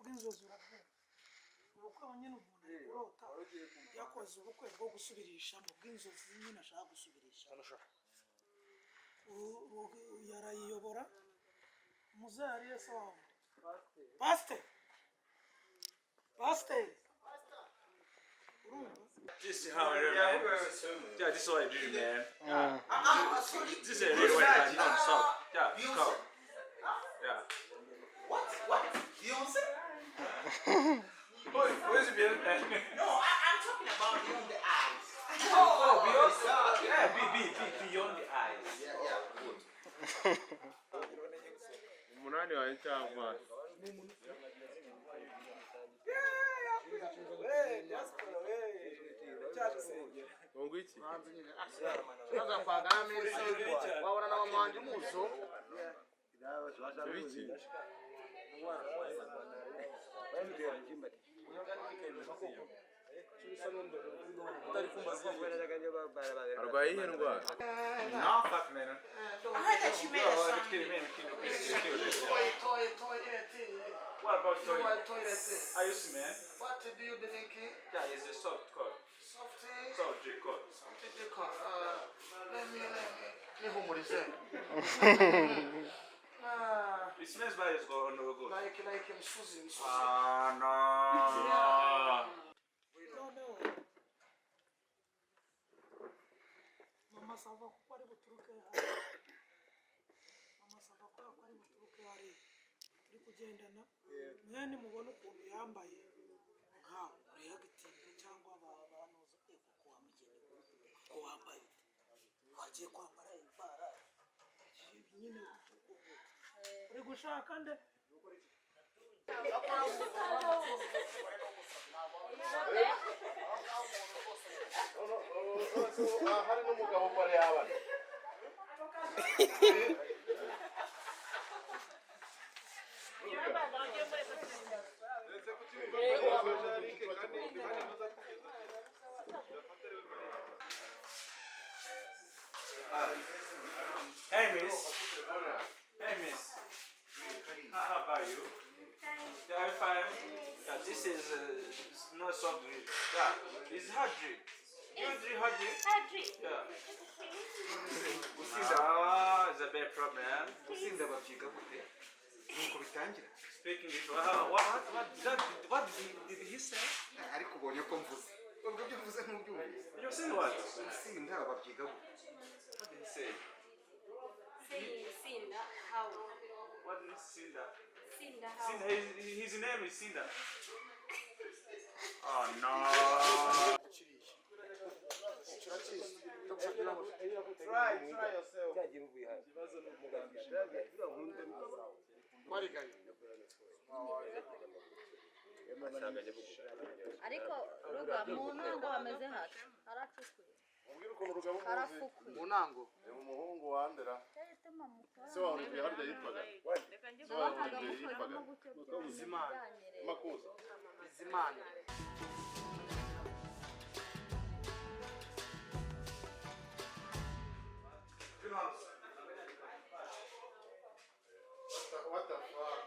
Bw'inzozi urabyumva, ubukwe nyine umuntu ari kurota yakoze ubukwe bwo gusubirishamo bw'inzozi nyine, ashaka gusubirisha. Yarayiyobora muzehe ariye se wawe, pasiteri, pasiteri, urumva? This is how I do, man. Yeah, this is what I do, man. This is a real way, like, non-stop. Yeah, go. Yeah. What? What? Beyonce? Oh, where's Beyonce, man? No, I'm talking about Beyond the Eyes. Oh, Beyonce. Yeah, B, B, B, beyond the eyes. Yeah. Good. Umunani wawe cyangwa ngo iki? Wabona na mama wanjye umuzo. Ibiki? Arwaye iyihe ndwara? No, fuck, man. I heard that you made a Oh, song. kill man, kill, kill, kill, kill. Toy, toy, toy, What about toy? toy, I used to, man. What do you drink? Yeah, it's a soft cut. Soft. Soft drink cut. Soft liquor. Let me, let me. Nihumurize. Ah, It smells bad, it's gone, no good. Like msuzi, msuzi. Ah, no. Noneho Mama Sava, kuko ari buturuke hariya, Mama Sava, kubera ko ari buturuke hariya turi kugendana, mwene mubona ukuntu yambaye nkawe ureyagitinga cyangwa banuza kuko wamugenewe ko wambaye ute, wagiye kwambara ibara nyine uri gushaka nde? Hari n'umugabo pare yabana. Hey, miss. Hey, miss. How about you? Yeah, I'm fine. Yeah, this is it's not soft drink. Yeah, it's hard drink. You drink hard drink? Hard drink. Yeah. Ah, it's a bad problem. Gusinda babyiga gute? Nuko bitangira. Speaking English, what did he say? Ariko ubonye ko mvuze, ubwo ibyo mvuze ntubyumvise. You saying what? Gusinda babyiga gute? What did he say? Say Sinda how? What did he say? That? Sinda how? Sinda, his name is Sinda. Oh no. Try, try yourself. Warigaye. Ariko ruga mu ntango hameze hacu haracukuye. Mubwire ukuntu rugaba umuzi. Harafukuye. Mu ntango. Ni umuhungu wandera. Se wa Olivier harya yitwaga? Se wa Nabonaga Olivier yitwaga? mukoramo gutyo Bizimana. byanyereye. Makuza. Bizimana. What the fuck?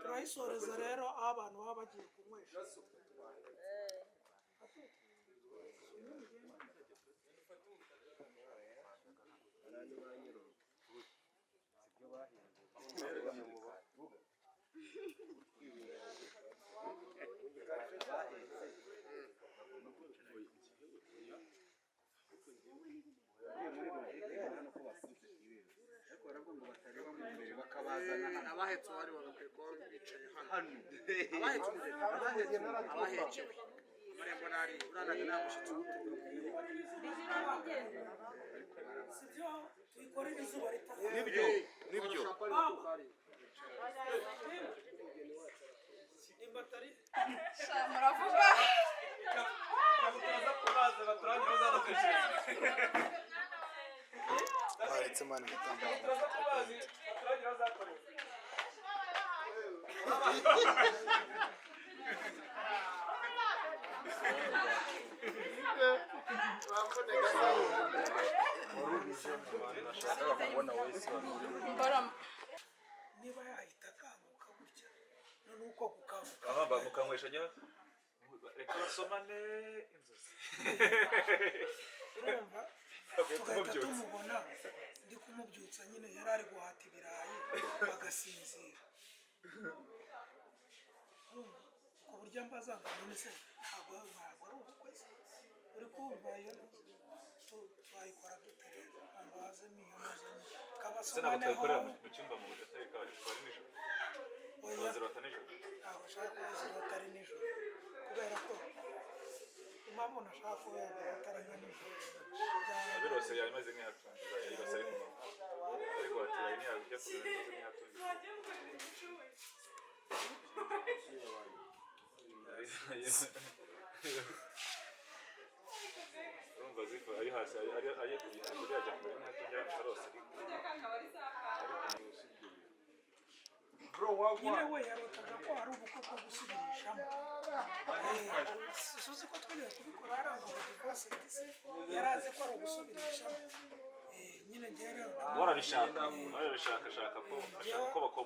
Turayisoreza rero aho abantu baba bagiye kunywesha. Abahetse bari bagakwiye kuba bicaye hano. Abahetse umugeni, abahekewe. Amarembo nari uranaga nta mushyitsi uguturuka. Sibyo, tuyikorere izuba ritava. Nibyo, nibyo. Mama. Nimba atari Muravuga. Turaza kubaza baturangira bazadukoreshereza. Waretse mani gutanga. Turaza kubaza baturangira bazakoresha. Nashakaga kubona wese. Niba yahita akanguka gutya none Nuko gukanguka Baba mukanywesha nya, reka basomane inzozi. Urumva, Bagahita tugahita bamubyutsa. Tumubona ndi kumubyutsa nyine, yari ari guhata ibirayi agasinzira. Urumva, ku buryo ambaza ngo: "None se ntabwo ari ubukwe se?" Uri kumva, iyo twayikora dute rero ngo hazemo iyo maze Ese ntabwo kabasomaneho? twabikorera mu cyumba mu buryo atari twari nijoro? Oya. Twazirota nijoro. Ntabwo nshaka ko zirota ari nijoro, kubera ko impamvu nashaka ko yazirota ari nka nijoro Abirose yari imaze nk'iyatungira, yayirose ari ku manywa, ariko ati yari ntiyajya kubera imaze nk'iyatungira. Urumva ziva ari hasi, ari ku gitanda, yajya kumera nk'iyatungira arose ari. Bro, wagwan. Nyine we yarotaga ko hari ubukwe bwo gusubirishamo. Suzi ko twigeze kubikora hari ngo divorce, yari azi ko ari ugusubirishamo. Nyine njyewe rero Warabishaka, ashaka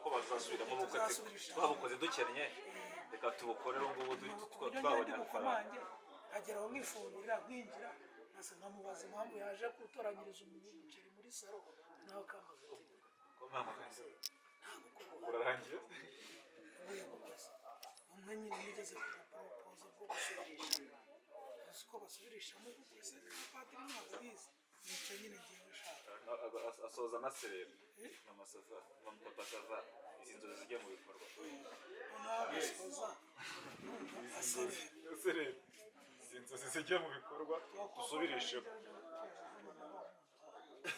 ko bazasubiramo ubukwe, ati twabukoze dukennye, reka tubukore ubu ngubu ku buryo twabonye ngenda amafaranga. bukomange, nkageraho nkifungurira, nkinjira, nkasa nkamubaza impamvu yaje gutoranyiriza umuceri muri salo, nawe akambaza ati: Ko mama urarangiye? "Ubuye bukoze umwe nyine nigeze kumuporopoza bwo gusubirisha, uzi ko basubirishamo ubukwe se? Padiri ntabwo abizi, nicyo nyine ngiye gushaka." Asoza anaserera: "Mama sava, mama, papa sava, izi nzozi zijya mu bikorwa." Noneho agasoza numva aserera. Aserera: "Izi nzozi zijya mu bikorwa, dusubirishemo."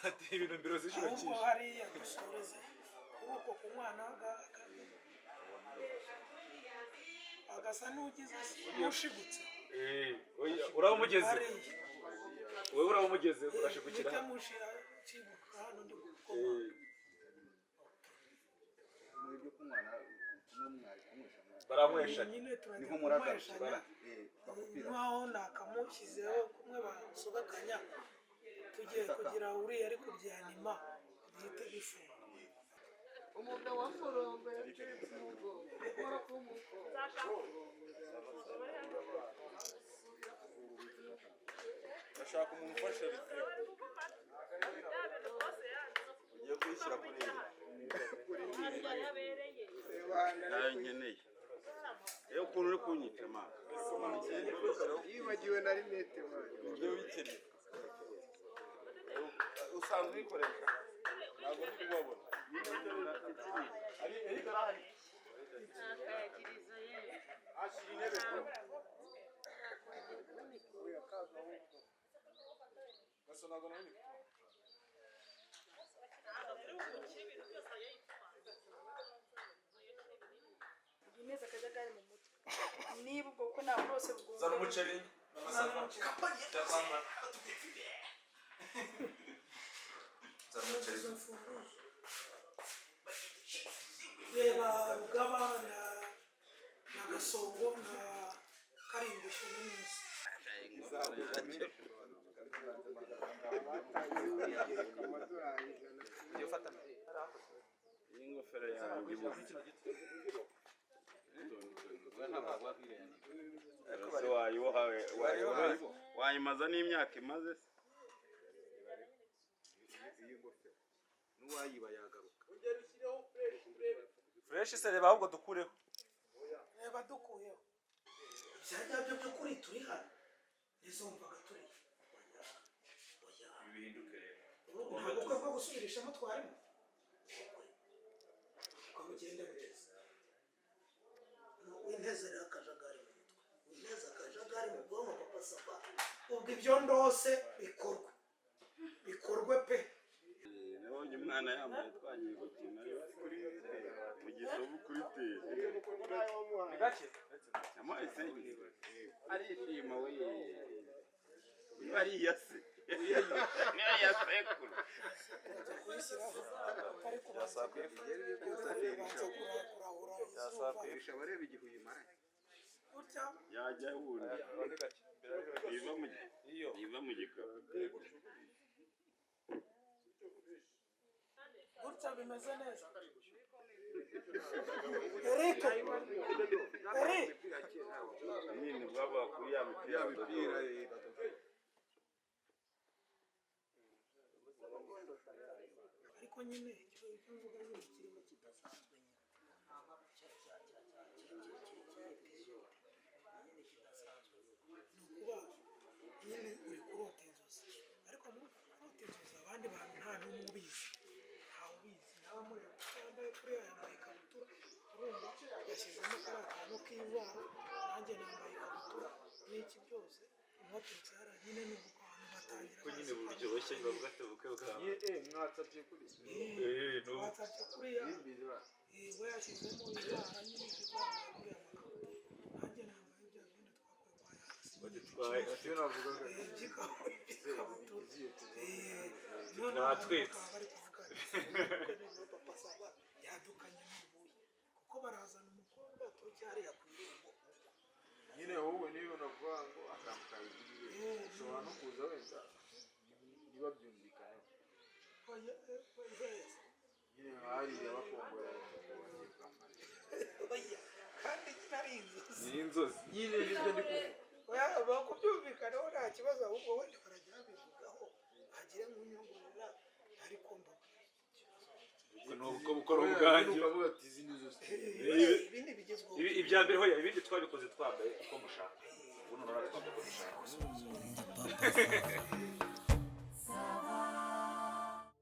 Ati ibintu mbere z'inshuro Ahubwo cyinshi. hariya dusoreze kuri uko kunywana, agasa n'ugize n'ushigutse. Oya, uraba umugeze. Hariya. Wowe uraba umugeze, urashigukira. Mpite mushira nshibuka hano ndi gukoma. Muri byo kunywana kumwe mwari kunywesha mwana. Baranywesha. Nyine turajya Niho muragarukira. kunyweshanya. Bakupira. Nkaho nakamushyizeho kumwe basogakanya, tugiye kugira uriya ari kubyanima bihite bifunga. Umugabo wa Murongo yacuritse umugongo ukora k'umukobwa. Ndashaka umuntu ufashe video. Ugiye kuyishyira kuri iyi nayo nkeneye. Reba ukuntu uri kunyica ma. Yibagiwe na rinete man. Ugiye uyikeneye, usanzwe uyikoresha, ntabwo ndi kubabona. Eric arahari. Ashyira intebe, bro. Gaso ntabwo nari. Neza akajagari mu mutwe, niba ubwo bukwe ntabwo bwose bugomba. Zana umuceri, mama sava. Cyangwa zana umuceri. Izo mfunguzo, reba Rugaba na Gasongo na Karingushyo n'iminsi. Ugiye ufata. Iyi ngofero yanjye ibuze. Ese wayiboha, wayimaza n'imyaka imaze se? Iyi ngofero n'uwayiba yagaruka. Fresh se, reba ahubwo dukureho. Reba dukuyeho ibya nyabyo by'ukuri, turi hano ntizumvaga turi. Oya. Ibi bihinduke rero. Nta bukwe bwo gusubirishamo twarimo, uko bugende bugeze. Winteze rero akajagari mu mutwe, winteze akajagari mu bwonko, papa sava. Ubwo ibyo ndose bikorwe, bikorwe pe. Nabonye umwana yambaye, twagiye gukina mu Gisovu kuri tele. Ni gake. Yamuhaye sengi arishima we. Niba ari iya se, niba ari iya sekuru. Urajya kuyishyiraho utari kubanza kubanza kurahura izuba. Irisha abareba igihe uyimaranye. Gutya. Yajya wundi. Ni gake. Iva mu Iyo. iva mu gikapu. Gutya bimeze neza. Eric, Eric. Nyine bwabaga kuri ya mipira Ya badoda. mipira badoda. Ariko nyine icyo mvuga nyine kirimo kidasanzwe nyine, ni ukuba nyine uri kurota inzozi, ariko muri uko kurota inzozi abandi bantu nta n'umwe ubizi, ntawe ubizi. Nawe mureba uko yambaye kuriya, yambaye ikabutura, urumva yashyizemo kariya kantu k'ivara, nanjye nambaye ikabutura n'iki byose, umwe aturutse hariya nyine, ni uko abantu batangira Ko nyine buryoshye, bavuga ati ubukwe bwabo. Mwatsapye kuri Eh, no. Watsapye kuriya. Simbizi ba. We yashyizemo ivara nyine, ariko yambaye kuriya makabutura, nanjye nambaye bya byenda twakuye kwa Yasi. Badutwaye. Icyo navugaga. By'ikabutura. None Twatwitse. abantu bakaba bari kuvuga ati noneho Papa Sava yadukanye n'ubuye, kuko barazana umukobwa aturutse hariya ku irembo. Nyine wowe niba navuga ngo akantu kabigirire, ushobora no kuza wenda niba byumvikaneho. Oya, oya. Nyine hariya bakongora ngo bagiye kwambara. Oya, kandi nyine ari inzozi. Ni inzozi. Nyine nibyo ndi kuvuga. Oya, bakubyumvikanaho nta kibazo, ahubwo wenda barajya babivugaho hagire nk'unyongorera, ariko mbabwira ikibazo. Ni ubwo bukora ubwanjye. Ukavuga ati izi ni zo. Ibindi bigezweho. Ibya mbere, hoya, ibindi twabikoze twambaye uko mushaka, ubu noneho twambaye uko dushaka. Papa Sava.